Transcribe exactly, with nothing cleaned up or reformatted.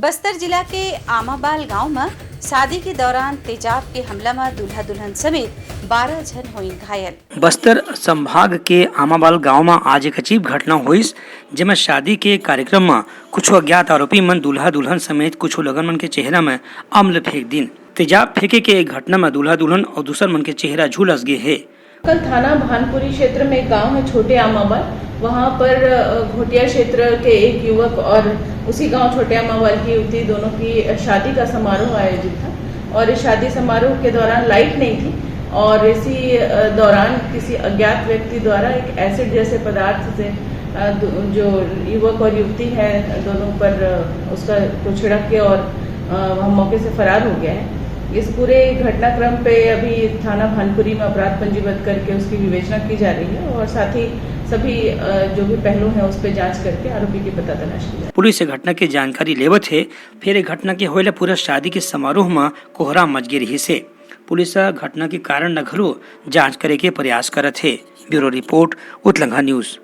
बस्तर जिला के आमाबाल गांव म शादी के दौरान तेजाब के हमला म दूल्हा दुल्हन समेत बारह झन होइन घायल। बस्तर संभाग के आमाबाल गांव म आज एक अजीब घटना होइस, जेमा शादी के कार्यक्रम म कुछ अज्ञात आरोपी मन दूल्हा दुल्हन समेत कुछ लगन मन के चेहरा म अम्ल फेंक दिन। तेजाब फेंके के एक घटना म दूल्हा दुल्हन अउ दूसर मन के चेहरा झुलस गे हे। कल थाना भानपुरी क्षेत्र में एक गांव है छोटे आमाबाल, वहां पर अ, घोटिया क्षेत्र के एक युवक और उसी गांव छोटे आमाबाल की युवती, दोनों की अ, शादी का समारोह आयोजित था और इस शादी समारोह के दौरान लाइट नहीं थी और इसी अ, दौरान किसी अज्ञात व्यक्ति द्वारा एक एसिड जैसे पदार्थ से अ, दो- जो युवक और युवती है दोनों पर अ, उसका को छिड़क के और अ, वह मौके से फरार हो गया है। इस पूरे घटनाक्रम पे अभी थाना भानपुरी में अपराध पंजीबद्ध करके उसकी विवेचना की जा रही है और साथ ही सभी अ, जो भी पहलू हैं उस पर जांच करके आरोपी की पता तलाश की जा रही है। पुलिस ये घटना के जानकारी लेवत हे, फेर ये घटना के होय ले पूरा शादी के समारोह म कोहराम मच गे रिहिस हे। पुलिस ह घटना के कारण ल घलो जांच करे के प्रयास करत हे। Bureau report, Utlangha news.